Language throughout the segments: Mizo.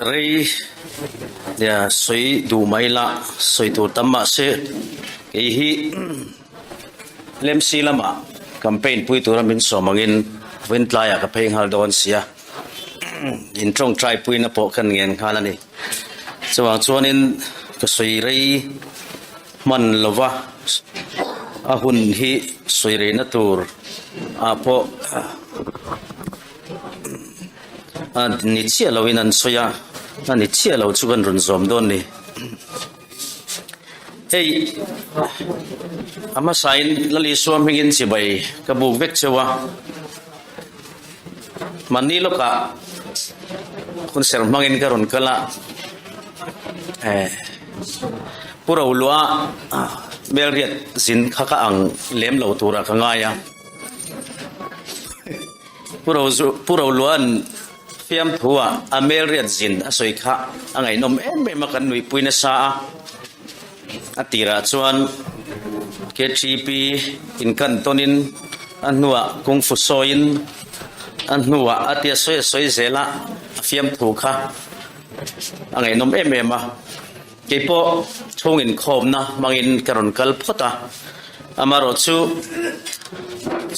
Rei nia sawi duh mai la, sawi tur tam mah se kei hi LMC lamah campaign pui tura min sawm angin vawiin tlaiah ka phei nghal dawn sia, in tawngtai puina pawh kan ngen nghal a ni. Chuvang chuanin ka sawi rei hman lova a hun hi sawi reina tur ah pawh A ni chiah lo in an sawi a, a ni chiah lo chu kan rawn zawm dawn ni. Hei a hmasa in Lal Isua hmingin chibai ka buk vek cheu a, mahni lawkah hun serh hmangin ka rawn kal a, eh Pu Rolua hmelriat zin kha ka ang lem lo turah ka ngai a. Pu Rozu, Pu Roluan fiamthua a melriat zin a sawi kha a ngaihnawm em em a, kan nuihpui nasa a. A tirah chuan KTP inkan tawnin a hnuah kungfu sawiin a hnuah a tia sawi a sawi zel a, a fiamthu kha a ngaihnawm em em a. Keipawh chhung inkhawmna hmangin ka rawn kal phawt a, amaherawh chu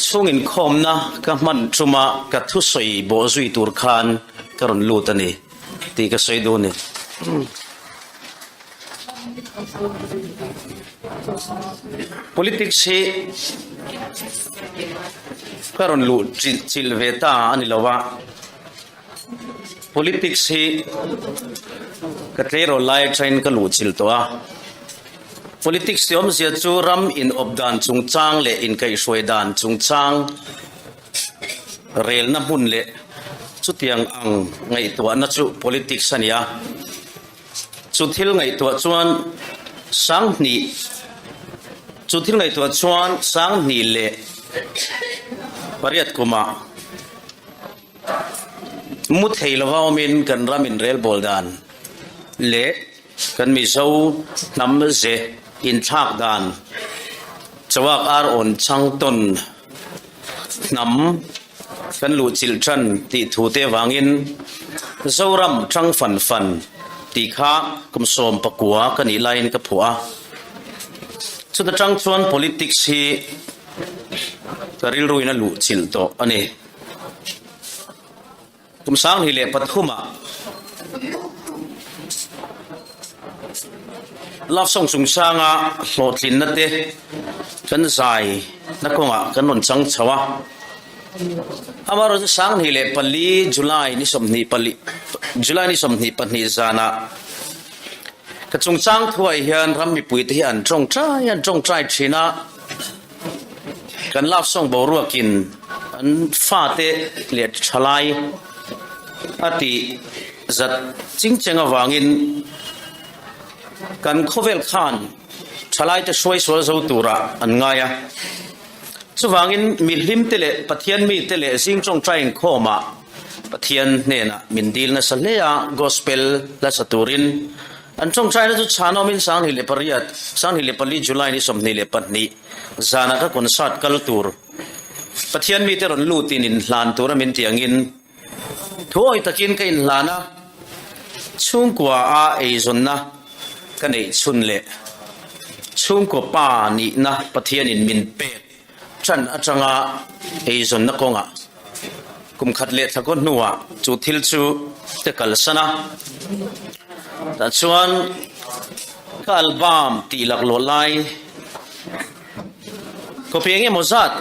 chhung inkhawmna ka hman tuma ka thusawi bawh zui tur khan ka rawn lut a ni tih ka sawi duh a ni. Politics hi ka rawn luh chilh ve ta a ni lo a. Politics hi ka tleirawl lai atangin ka luh chilh tawh a, Politics tih awmzia chu ram inawp dan chungchang leh inkaihhruai dan chungchang relna hmun leh chutiang ang ngaihtuahna chu politics a ni a. Chu thil ngaihtuah chuan sanghnih chu thil ngaihtuah chuan sanghnih leh pariat kumah, Mu thei lova awmin kan ram inrelbawl dan leh kan Mizo hnam ze inthlak dan chawak ar awn chang tawn hnam kan luhchilh tan tih thu te avangin Zoram tang fan fan tih kha kum 19 ka nih laiin ka phuah a. Chuta tang chuan politics hi ka rilruin a luhchilh tawh a ni. Kum 2003 ah Love Song chungchanga hlawhtlinna te kan zai na kawngah kan rawn chang chho a. Amaherawhchu chu 2004 July ni 24 July ni 22 zanah ka chungchang thuai hian ram mipuite hi an tawngtai an tawngtai thin a. Kan love song boruakin an fate leh thalai a tih zat ching cheng avangin kan khawvel khan thalaite hruai sual zo turah an ngai a. Chuvangin mihlimte leh Pathian mite leh zing tawngtai inkhawmah Pathian hnenah min dil nasa hle a, Gospel hla sa turin An tawngtaina chu chhanawmin 2008, 2004 July ni 22 zanah ka concert kal tur Pathian mite rawn lutin inhlan tura min tih angin thuawi takin ka inhlan a, chhungkua a eizawnna ka neih chhun leh chhungkua pa nihna Pathianin min pek ṭan aṭanga eizawnna kawngah kum khat leh thla kaw hnuah chu thil chu ka kalsan a. Tah chuan ka album tih laklawh lai copy eng emaw zat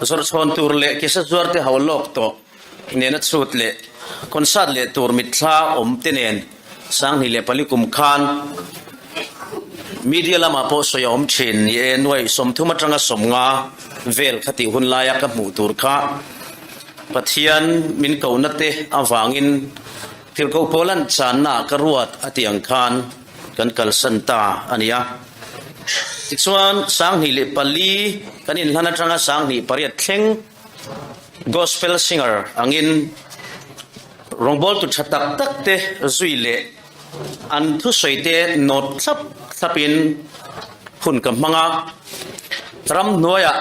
zawrh chhawn tur leh kisa zuar te ho lawk tawh nena chhut leh concert leh tur mitthla awm te nen 2004 kum khan Media lamah pawh sawi a awm thin ni e, nuai 30 atanga 50 vel kha tih hun laia ka hmuh tur kha Pathian min kohna te avangin Tirhkoh Paula'n channa ka ruat a tih ang khan kan kalsan ta a ni a. Tichuan 2004 kan inhlan atanga 2008 thleng Gospel singer angin rawngbawltu tha tak tak te zui leh An thusawi te nawt thlap thlapin hun ka hmang a, ramhnuaiah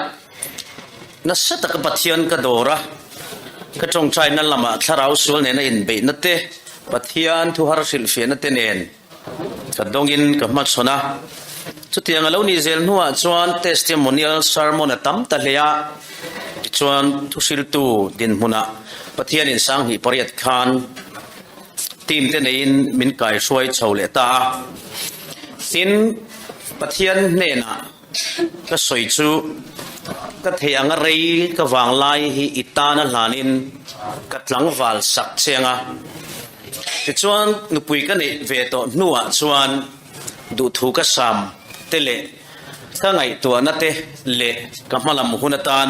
nasa taka Pathian ka dawr a, ka tawngtaina lamah thlarau sual nena inbeihna te, Pathian thu har hrilhfiahna te nen ka dawngin ka hmachhawn a. Chutiang a lo nih zel hnuah chuan testimonial sermon a tam ta hle a, tichuan thuhriltu dinhmunah Pathianin 2008 khan team te neiin min kaihruai chho leh ta a. Tin, Pathian hnenah ka sawi chu ka thei anga rei ka vang lai hi i tana hlanin ka tlangval sak che anga. Tichuan nupui ka neih ve tawh hnuah chuan duhthu ka sam te leh ka ngaihtuahna te leh ka hmalam hun atan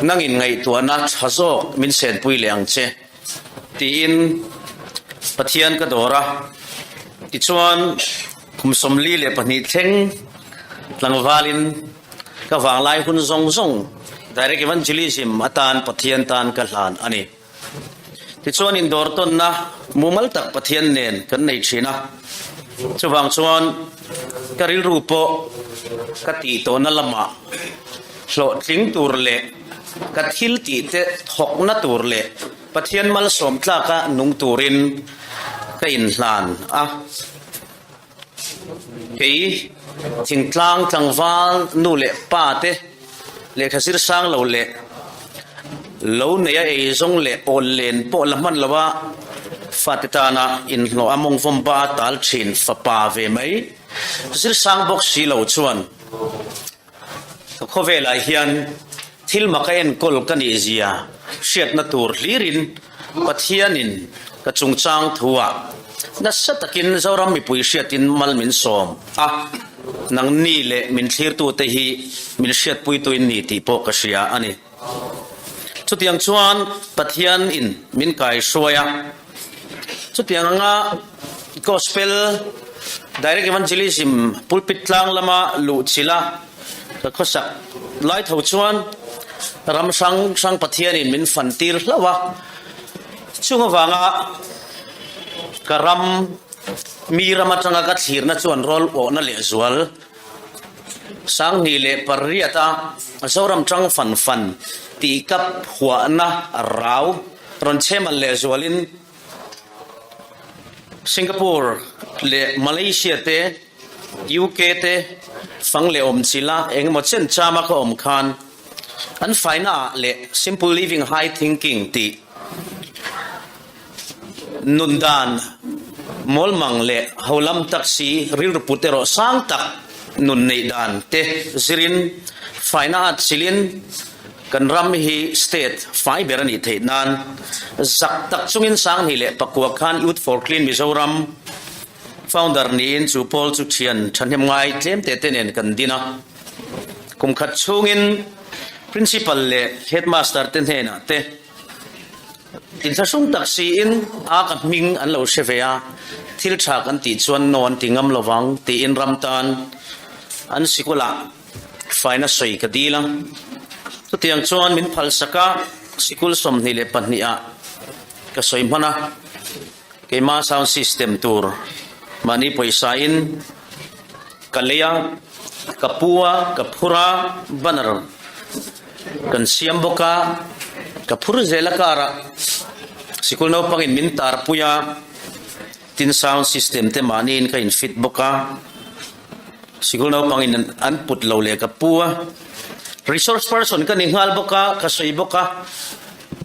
nangin ngaihtuahna tha zawk min senpui leh ang che. Tiin Pathian ka dawr a, tichuan kum 42 thleng tlangvalin ka vanglai hun zawng zawng Direct Evangelism atan Pathian tan ka hlan a ni. Tichuan indawr tawnna mumal tak Pathian nen kan nei thin a, chuvang chuan ka rilru pawh ka tih tawhna lamah hlawhtling tur leh Ka thil tih te thawkna tur leh Pathian malsawm tlaka nung turin ka inhlan a. Kei thingtlang tlangval nu leh pa te lehkha zir sang lo leh lo neia eizawng leh awl len pawh la hman loa fate tana inhlawh a mawngvawm ba tal thin fapa ve mai zir sang bawk si lo chuan Ka khawvelah hian thil mak a enkawl ka nih zia hriatna tur hlirin Pathianin ka chungchang thuah nasa takin Zoram mipui hriatin mal min sawm a, nangni leh min thlirtute hi min hriatpuituin ni tih pawh ka hria a ni. Chutiang chuan Pathianin min kaihruai a. Chutiang anga Gospel Direct Evangelism pulpit tlang lama luh chilh a ka khawsak lai tho chuan ram hrang hrang Pathianin min fan tir hlauh a. Chung avanga ka ram mi ram atanga ka thlirna chuan rawl awhna lehzual 2008 a Zoram tang fan fan tih ka phuahna rau rawn chhemal lehzualin Singapore leh Malaysia te, UK te fang leh awm chila engemaw chen chama ka awm khan an faina ah leh simple living high thinking tih Nun dan mawlmang leh holam tak si rilru put erawh sang tak nun neih dan te zirin faina at chilin kan ram hi state fai ber a nih theih nan zak tak chungin 2009 khan Youth for Clean Mizoram founder niin chu pawl chu thian thahnem ngai tlem te te nen kan din a. Kum khat chhungin Principal leh Headmaster te hnenah te Inthlahrung tak siin a ka hming an lo hre ve a, thil tha kan tih chuan no an ti ngam lo vang tiin ram tan an sikulah faina sawi ka dil a. Chutiang chuan min phalsak a, sikul 22 ah ka sawi hman a, keima sound system tur mahni pawisa in ka lei a, ka pu a, ka phur a, banner Kan siam bawk a, ka phur zel a car ah sikul naupangin min tar pui a, tin sound system te mahniin ka in fit bawk a, sikul naupangin an put lo leh ka pu a, resource person ka ni nghal bawk a, ka sawi bawk a,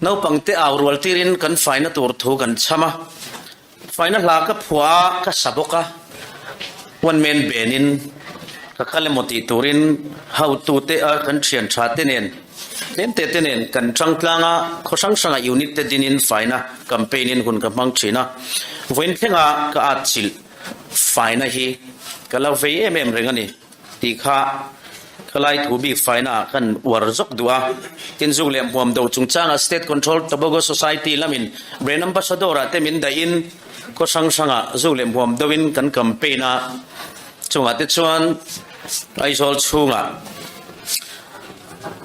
naupang te au rual tirin kan faina tur thu kan chham a, Faina hla ka phuah a, ka sa bawk a, one man band in ka kal emaw tih turin hotute a kan thian tha te nen tlem te te nen kan tang tlang a, khaw hrang hranga unit te dinin faina campaign in hun ka hmang thin a, vawiin thlenga ka at chilh faina hi ka lo vei em em reng a ni. Tih kha ka lai thu bik faina ah khan uar zawk duh a. Tin zuk leh hmuam do chungchangah State Control Tobacco Society lamin Brand Ambassador ah te min daih in khaw hrang hrangah zuk leh hmuam do in kan campaign a. Chungah te chuan Aizawl chhungah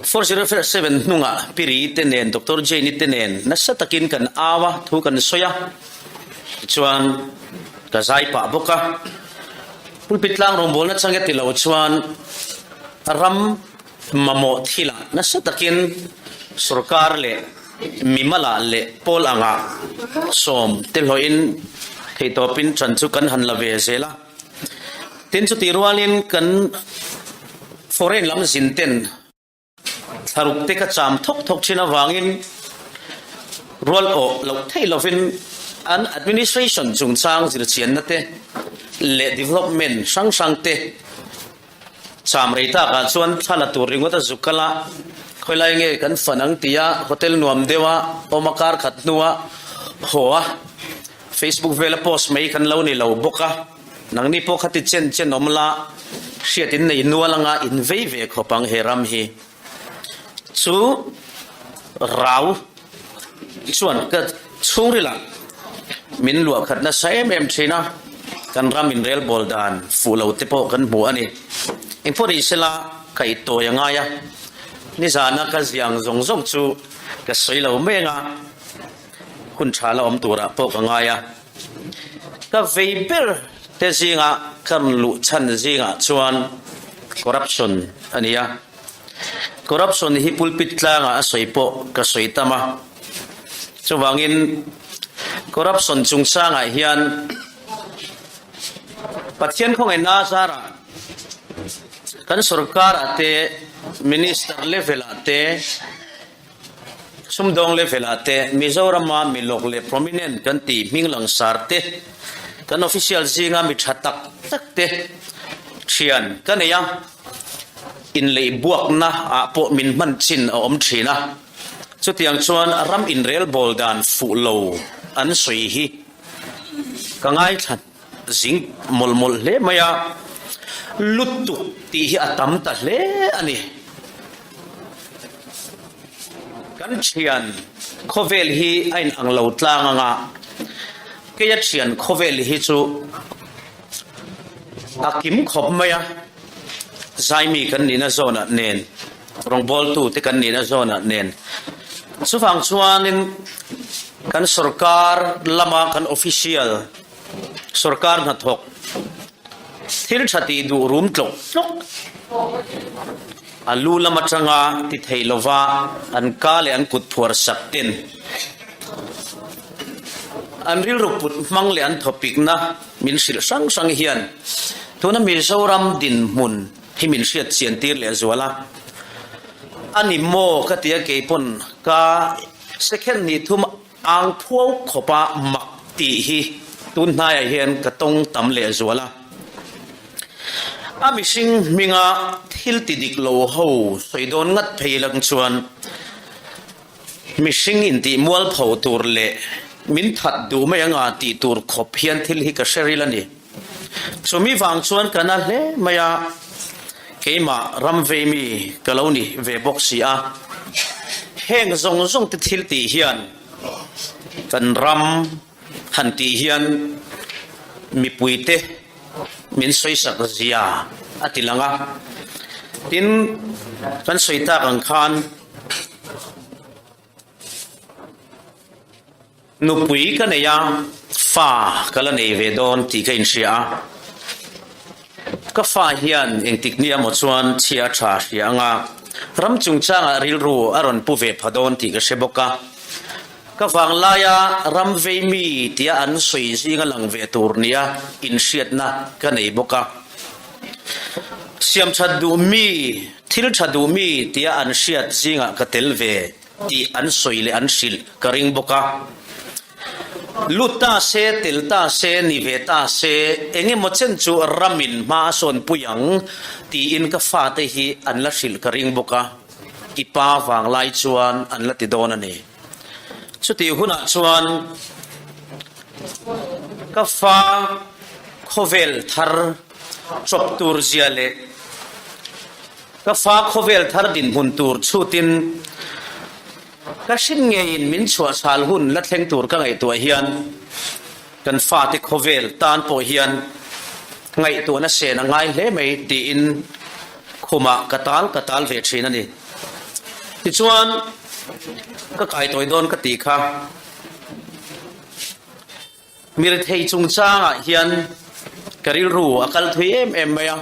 407 hnungah Piri te nen Doctor Jane-i te nen nasa takin kan au a, thu kan sawi a. Tichuan ka zai pah bawk a. Pulpit tlang rawngbawlna chang e ti lo chuan ram mamawh thilah nasa takin sorkar leh. Mimala leh pawl anga sawm te hlawhin theihtawpin ṭan chu kan han la ve zel a. Tin, chutih rualin kan foreign lam zin ten thlaruk te ka cham thawk thawk thin avangin rual awh loh theih lovin an administration chungchang zirchianna te leh development hrang hrang te Cham rei takah chuan thla la tur ringawt a zuk kal a, khawilai nge kan fan ang tia hotel nuam deuha awm a kar khat hnua haw a, Facebook vela post mai kan lo ni lo bawk a, nangni pawh khati chen chen awm la hriat in nei nual anga in vei ve khawp ang he ram hi chu rau chuan ka chhungrilah min luah khat nasa em em thin a, kan ram inrel bawl dan fuh lo te pawh kan hmu a ni. Engpawh ni sela kaih tawi a ngai a, nizana ka ziang zawng zawng chu ka sawi lo mai anga hun tha la awm turah pawh ka ngai a. Ka vei ber te zinga ka rawn luh chhan zingah chuan corruption a ni a. Corruption hi pulpit tlangah a sawi pawh ka sawi tam a, chuvangin corruption chungchangah hian Pathian khawngaihna zarah kan sorkarah te, minister level ah te, sumdawng level ah te, Mizorama mi lawk leh prominent kan tih hming langsar te, kan official zinga mi tha tak tak te thian ka nei a. Inleih buakna ah pawh min hman chin a awm thin a, chutiang chuan ram inrel bawl dan fuh lo an sawi hi ka ngaithla zing mawlh mawlh hle mai a, lutuk tih hi a tam ta hle a ni. Kan thian khawvel hi a inang lo tlang anga keia thian khawvel hi chu a kim khawp mai a. Zaimi kan nihna zawnah nen, rawngbawltute kan nihna zawnah nen. Chuvang chuanin kan sorkar lama kan official, sorkar hnathawk, thil tha tih duh rum tlawk tlawk, a lu lam atanga ti thei lova an ka leh an kut phuar sak ten an rilru put hmang leh an thawpikna Min hrilh hrang hrang hian tuna Mizoram dinhmun hi min hriat chian tir leh zual a, a ni maw ka ti a keipawn ka second hnih thum ang phuau khawpa mak tih hi tun hnaiah hian ka tawng tam leh zual a. A mihring hminga thil ti dik lo ho sawi dawn ngat phei lang chuan Mihring intih mualpho tur leh min that duh mai anga tih tur khawp hian thil hi ka hre ril a ni. Chumi vang chuan ka na hle mai a, keimah ram vei mi ka lo ni ve bawk si a. Heng zawng zawng te thil tih hian kan ram han tih hian mipuite min sawisak zia a ti lang a. Tin, kan sawi tak ang khan, Nupui ka nei a, fa ka la nei ve dawn tih ka inhria a. Ka fa hian engtik nia maw chuan chhia a tha hria anga ram chungchangah rilru a rawn pu ve pha dawn tih ka hre bawk a. Ka vanglaia ram vei mi tia an sawi zinga lang ve tur nia inhriatna ka nei bawk a. Siamthat duh mi Thil tha duh mi tia an hriat zingah ka tel ve tih an sawi leh an hrilh ka ring bawk a. Lut ta se, tel ta se, ni ve ta se, eng emaw chen chu ramin hma a sawn pui ang tiin ka fate hi an la hrilh ka ring bawk a, i pa vang lai chuan an la ti dawn a ni. Chutih hunah chuan ka fa khawvel thar chawp tur zia leh ka fa khawvel thar dinhmun tur chhutin ka hrin ngeiin min chhuahchhal hun la thleng tur ka ngaihtuah hian kan fate khawvel tan pawh hian ngaihtuahna sen a ngai hle mai tiin khumah ka tal ka tal ve thin a ni. Tichuan ka kaitawi dawn ka tih kha. Mirethei chungchangah hian ka rilru a kal thui em em mai a,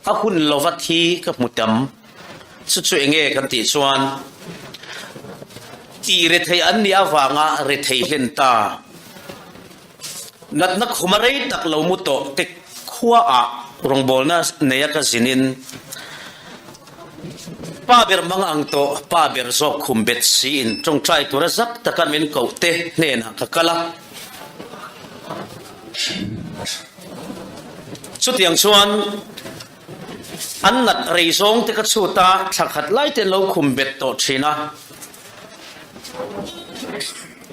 a hun lova thi ka hmu tam. Chu chu enge kan tih chuan. Tih rethei an nih avanga rethei hlen ta. Natna khuma rei tak lo mu tawh te khuaah rawngbawlna neia ka zinin pa ber mang ang tawh pa ber zawk khum bet siin tawngtai tura zak taka min koh te hnenah ka kal a. Chutiang chuan an nat rei zawng te ka chhut a, thla khat lai te an lo khum bet tawh thin a.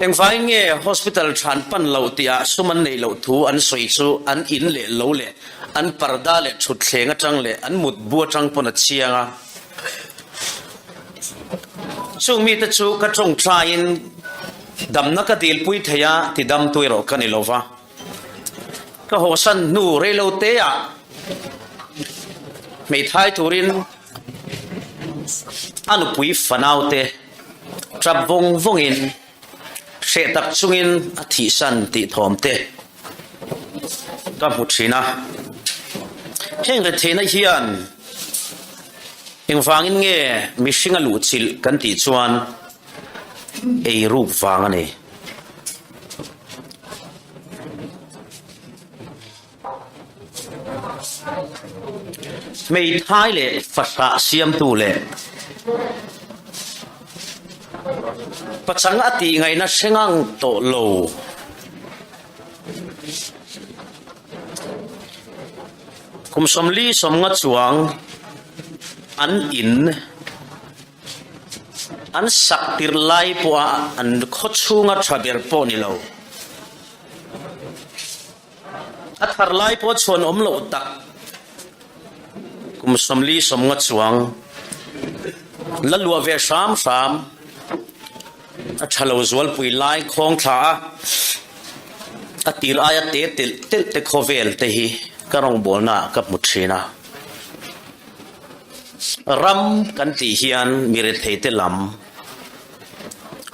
Engvangin nge hospital than pan loh tihah sum an neih loh thu an sawi chu an in leh lo leh an parda leh thutthleng atang leh an mutbu atang pawn a chiang a. Chung mite chu ka tawngtaiin damna ka dilpui thei a ti damtu erawh ka ni lo va. Ka hawsan hnu reilo teah hmeithai turin a nupui fanaute tap vawng vawngin hreh tak chungin a thihsan tih thawm te ka hmu thin a. Heng retheihna hian engvangin nge mihring a luhchilh kan tih chuan eiruk vang a ni. Hmeithai leh fahrah siamtu leh pachang a tih ngaihna hre ngang tawh lo. Kum 40 50 chuang an in. An sak tirh lai pawha an khaw chhunga tha ber pawh ni lo. A thar lai pawh chhuan awm loh tak kum 40 50 chuang la luah ve hram hram a tha lo zualpui lai khawng thla a, a tir aia te telh telh te khawvel te hi ka rawngbawlnaah ka hmu thin a. Ram kan tih hian mi retheite lam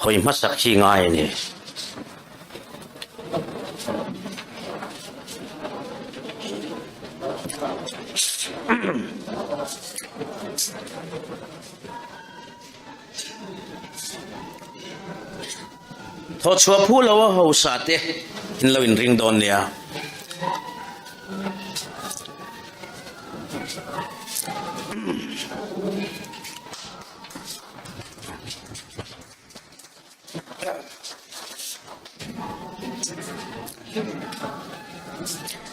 hawi hmasak hi ngai a ni. Thawhchhuah phu lo a hausa te in lo inring dawn nia.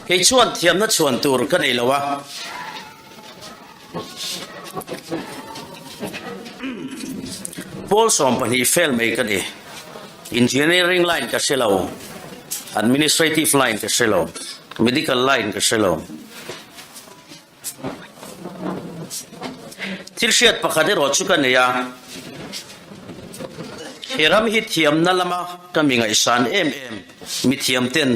Kei chuan thiamna chhuan tur ka nei lo a. Pawl 12 fel mai ka ni. Engineering line ka hre lo, administrative line ka hre lo, medical line ka hre lo. Thil hriat pakhat erawh chu ka nei a, he ram hi thiamna lama ka mi ngaihsan em em mithiam ten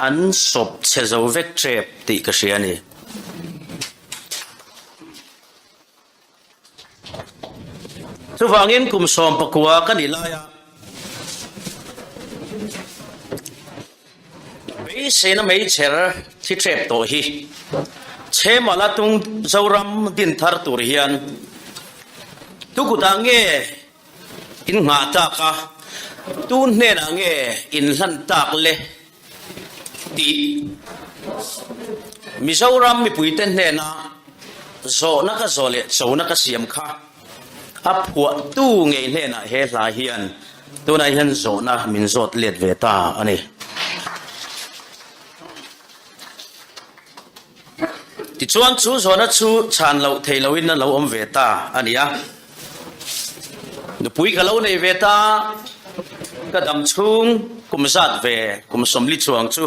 an sawp chhe zo vek tep tih ka hria a ni. Chuvangin kum 19 ka nih laia beiseina meichher thi tep tawh hi Chhemala tung Zoram din thar tur hian tukutah nge in nghah tak a, tun hnenah nge in hlan tak le tih Mizoram mipuite hnena zawhna ka zawh leh chona ka siam kha a phuahtu ngei hnenah he hla hian tunah hian zawhna min zawt let ve ta a ni. Tichuan chu zawhna chu chhan loh thei loin a lo awm ve ta a ni a. Nupui ka lo nei ve ta, ka dam chhung kum zat ve kum 40 chuang chu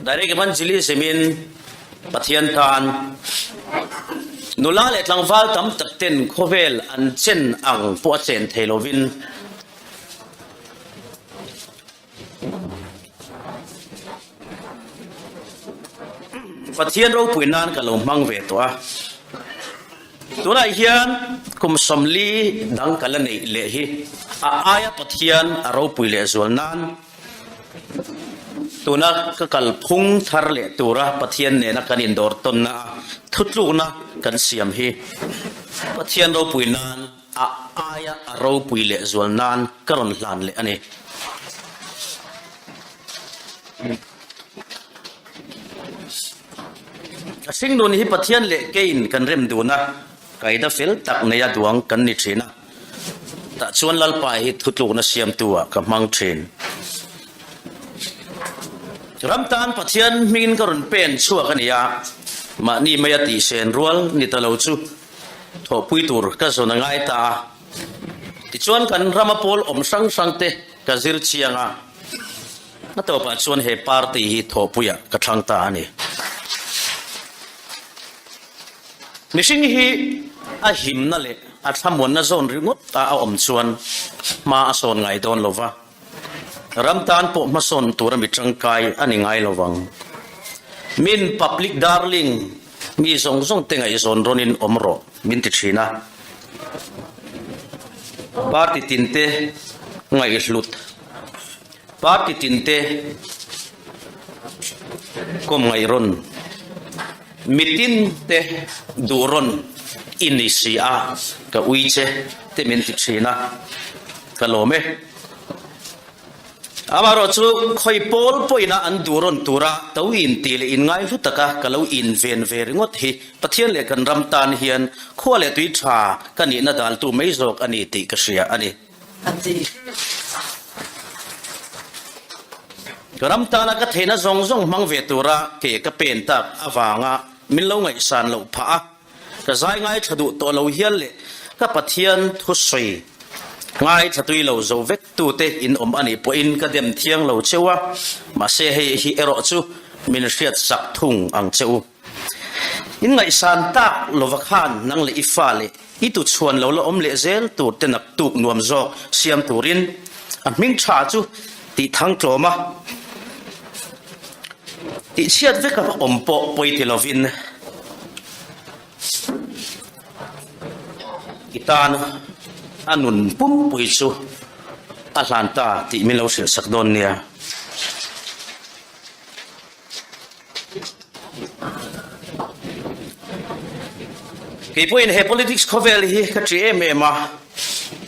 Direct Evangelism in Pathian tan nula leh tlangval tam tak ten khawvel an chen ang pawh a chen thei lovin Pathian ropui nan ka lo hmang ve tawh a, tunah hian kum 40 dang ka la neih leh hi a aia Pathian a ropui leh zual nan tuna ka kalphung thar leh tura Pathian nena kan indawr tawnna a thutlukna kan siam hi. Pathian ropui nan a aia a ropui leh zual nan ka rawn hlan leh a ni. A hringnun hi Pathian leh keiin kan rem dun a, kaida fel tak neia duang kan ni thin a. Tah chuan Lalpa hi thutlukna siamtu ah ka hmang thin. Ram tan Pathian hmingin ka rawn pen chhuak a ni a, mahni maia tihsen rual ni ta lo chu thawhpui tur ka zawn a ngai ta a. Tichuan kan rama pawl awm hrang hrang te ka zir chiang a, a tawpah chuan he party hi thawhpuiah ka thlang ta a ni. Mihring hi a himna leh a thlamuanna zawn ringawt a a awm chuan hma a sawn ngai dawn lo va, ram tan pawh hmasawn tura mi tangkai a ni ngai lo vang. Min public darling mi zawng zawng te ngaihzawn rawnin awm rawh min ti thin a. Party tinte ngaihhlut, party tinte kawm ngaihrawn. Mitin te duh rawn i ni si a, ka ui che te min ti thin a, ka lawm e. Amaherawh chu khawi pawl pawhin a an duh rawn tura to in ti leh in ngai hlu taka ka lo in ven ve ringawt hi Pathian leh kan ram tan hian khua leh tui tha ka nihna daltu mai zawk a ni tih ka hria a ni. A ti. Ka ram tana ka theihna zawng zawng hmang ve tura ke ka pen tak avanga min lo ngaihsan loh phah a, ka zai ngaithla duh tawh lo hial leh ka Pathian thusawi ngaithla tui lo zo vek tute in awm anih pawhin ka dem thiang lo cheu a, mahse hei hi erawh chu min hriatsak thung ang che u. In ngaihsan tak lova khan nang leh i fa leh i tuchhuan lo la awm leh zel tur te naktuk nuam zawk siam turin a hming tha chu tih thang tlawm a, tih chhiat vek a awm pawh pawi ti lovin i tan a nun pumpui chu a hlan ta tih min lo hrilh sak dawn nia. Kei pawhin he politics khawvel hi ka ṭi em em a,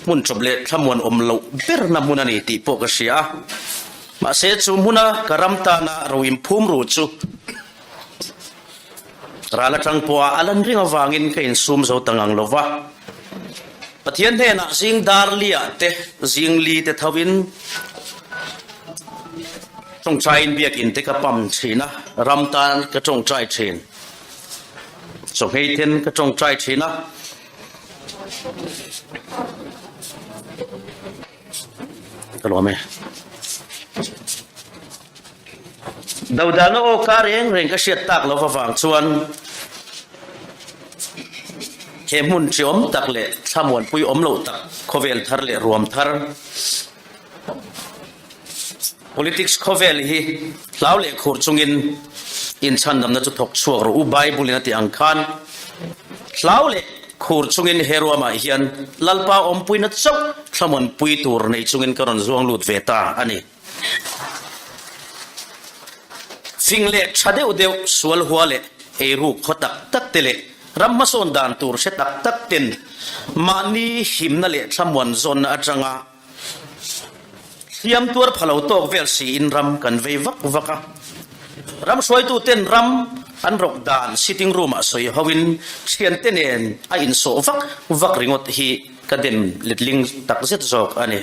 hmun chawp leh thlamuan awm loh berna hmun a ni tih pawh ka hria a. Mahse chu hmuna ka ram tana ro inphum ru chu ral aṭang pawha a lan ring avangin ka insum zo ta ngang lo va. Pathian hnenah zing dar liah te, zing li te thovin Tawngtaiin biakinn te ka pam thin a, ram tan ka tawngtai thin. Chawhmei ten ka tawngtai thin a. Ka lawm e. Dodalna aw ka reng reng ka hriat tak lo avang chuan he hmun ṭiawm tak leh thlamuanpui awm loh tak khawvel thar leh ruam thar Politics khawvel hi hlau leh khur chungin inchhandamna chu thawk chhuak rawh u Bible in a tih ang khan hlau leh khur chungin he ruamah hian Lalpa awmpuina chauh thlamuanpui tur nei chungin ka rawn zuang lut ve ta a ni. Fing leh tha deuh deuh sual hua leh eiruk khaw tak tak te leh ram hmasawn dan tur hre tak tak ten mahni himna leh thlamuan zawnna atanga Hliam tuar pha lo tawk vel siin ram kan vei vak vak a. Ram hruaituten ram an rawk dan sitting room ah sawi hoin thiante nen a insawh vak vak ringawt hi ka dem letling takzet zawk a ni.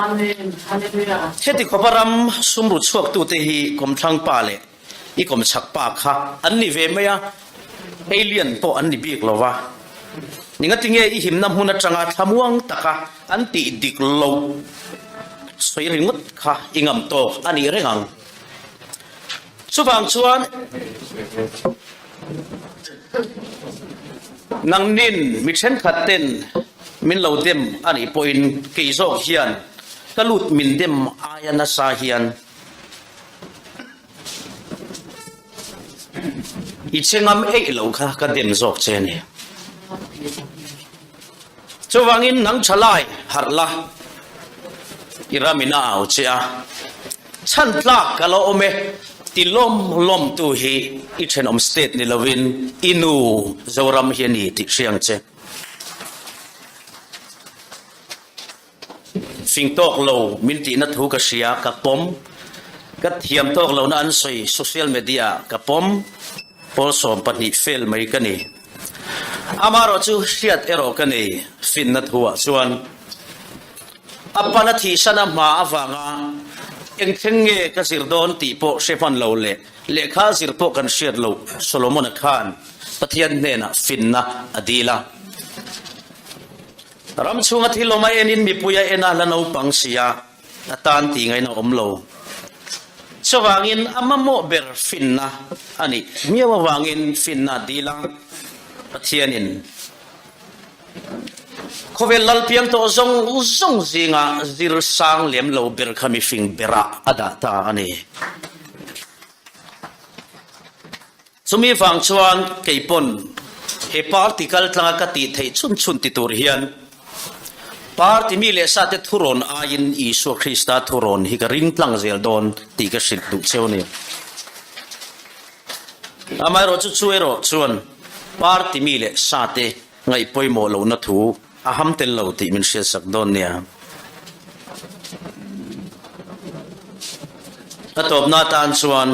Amen. Hallelujah. Heti khawpa ram sumru chhuaktute hi kawmthlang pa leh i kawmchhak pa kha an ni ve mai a, alien pawh an ni bik lo va. Ningatinge i himna hmun atanga thlamuang taka an tih dik loh sawi ringawt kha i ngam tawk a nih reng ang. Chuvang chuan nangnin mi thenkhat ten min lo dem a nih pawhin kei zawk hian ka lut min dem aia nasa hian I che ngam eih lo kha ka dem zawk che a ni. Chuvangin nang tha lai harh la, i ramin a au che a, chhan tlak ka lo awm e, ti lawm lawmtu hi i thenawm state ni lovin i nu Zoram hi a ni tih hriang che. Fing tawk lo min tihna thu ka hria, ka pawm. Ka thiam tawk lohna an sawi social media ah ka pawm. Pawl 12 fel mai ka ni. Amaherawhchu hriat erawh ka nei finna thu ah chuan a pana thihsan a hma avanga eng thleng nge ka zir dawn tih pawh hre hman lo leh lehkha zir pawh kan hriat loh Solomon-a khan Pathian hnenah finna a dil a. Ram chhunga thil awm a enin mipui a en a la naupang si a, a tan tih ngaihna awm lo. Chuvangin a mamawh ber finna a nih miau avangin finna a dil a, Pathianin khawvel lalpiang tawh zawng zawng zinga zir sang lem lo ber kha mifing berah a dah ta a ni. Chumi vang chuan kei pawn he party kal tlanga ka tih theih chhun chhun ti tur hian party mi leh sate thurawn aiin Isua Krista thurawn hi ka ring tlang zel dawn tih ka hrilh duh cheu a ni. Amaherawhchu chu erawh chuan party mi leh sate ngaih pawimawh lohna thu a ham tel lo tih min hriatsak dawn nia. A tawpna atan chuan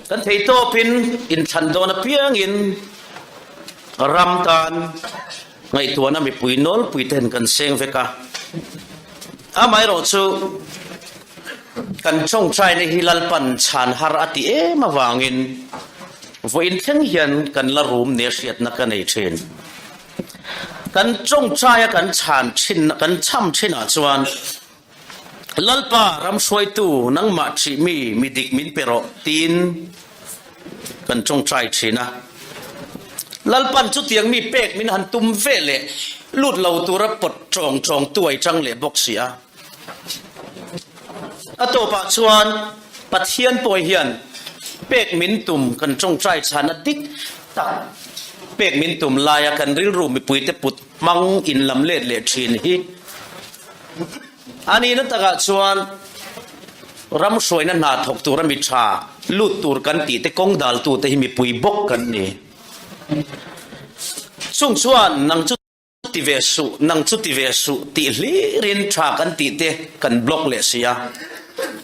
kan thei tawpin inthlan dawn apiangin ram tan ngaihtuahna mipui nawlpui ten kan seng vek a. Amaherawhchu Kan tawngtaina hi Lalpan chhan har a ti em avangin vawiin thleng hian kan la rum nia hriatna ka nei thin. Kan tawngtaia kan chhan thin kan cham thinah chuan Lalpa ram hruaitu nangmah thih mi mi dik min pe rawh tiin kan tawngtai thin a. Lalpan chutiang mi pek min han tum ve leh lut lo tura pawt tawng tawng tuai chang leh bawk si a. A tawpah chuan Pathian pawh hian pek min tum kan tawngtai chhana dik tak pek min tum laia kan rilru mipuite put hmang inlam let leh thin hi a nihna takah chuan ram hruaina hna thawk tura mi tha lut tur kan tih te kawng daltute hi mipui bawk kan ni. Chung chuan nang chu Ti ve suh, nang chu ti ve suh tih hlirin tha kan tih te kan block leh si a.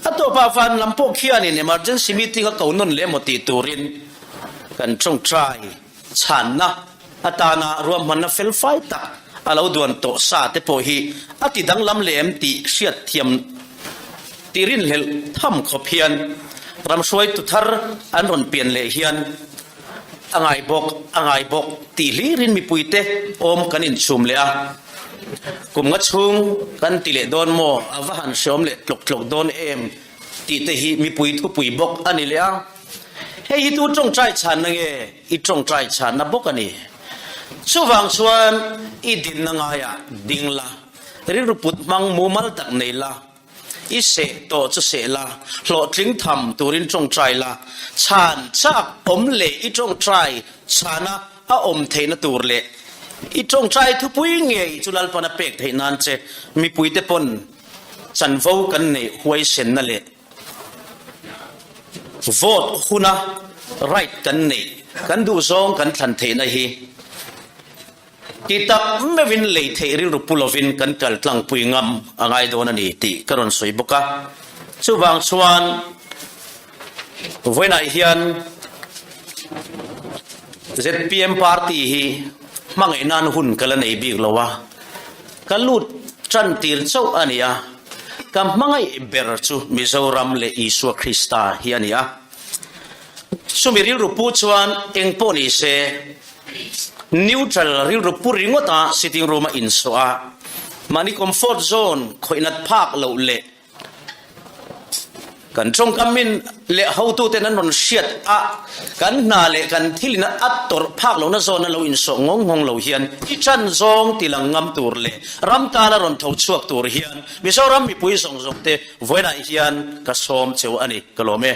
A tawpah van lam pawh khianin emergency meeting a ko nawn leh emaw tih turin kan tawngtai chhanna atana ruahmanna felfai tak a lo duan tawh sa te pawh hi a ti danglam leh em tih hriatthiam tih rinhlelh tham khawp hian ramhruaitu thar an rawn pian leh hian A ngai bawk, a ngai bawk tih hlirin mipuite awm kan inchhum leh a. Kum nga chhung kan ti leh dawn maw, a va han hreawm leh tlawk tlawk dawn em tih te hi mipui thupui bawk a ni leh a. Hei hi tu tawngtai chhanna nge i tawngtai chhanna bawk a ni. Chuvang chuan i dinna ngaiah ding la, rilru put hmang mumal tak nei la, I seh tawh chu seh la, hlawhtling tham turin tawngtai la, chhan chak awm leh i tawngtai chhana a awm theihna tur leh i tawngtai thupui ngei chu Lalpan a pek theih nan che mipuite pawn chanvo kan neih huaisenna leh vote huna right kan neih kan duhzawng kan thlan theihna hi Ti tak meuhin lei theih rilru pu lovin kan kal tlangpui ngam a ngai dawn a ni tih ka rawn sawi bawk a. Chuvang chuan vawiinah hian zpm party hi hmangaih nan hun ka la nei bik lo a, ka lut tan tir chauh a ni a, ka hmangaih ber chu Mizoram leh Isua Krista hi a ni a. Chumi rilru pu chuan eng pawh ni se, Neutral rilru pu ringawt a sitting room a insawh a, mahni comfort zone khawih nat phak loh leh kan tawngkam min leh hotuten an rawn hriat a, kan hna leh kan thil in a tawrh phak lohna zone a lo insawh ngawng ngawng lo hian i chan zawng ti lang ngam tur leh ram tana rawn tho chhuak tur hian Mizoram mipui zawng zawng te vawiinah hian ka sawm cheu a ni, ka lawm e.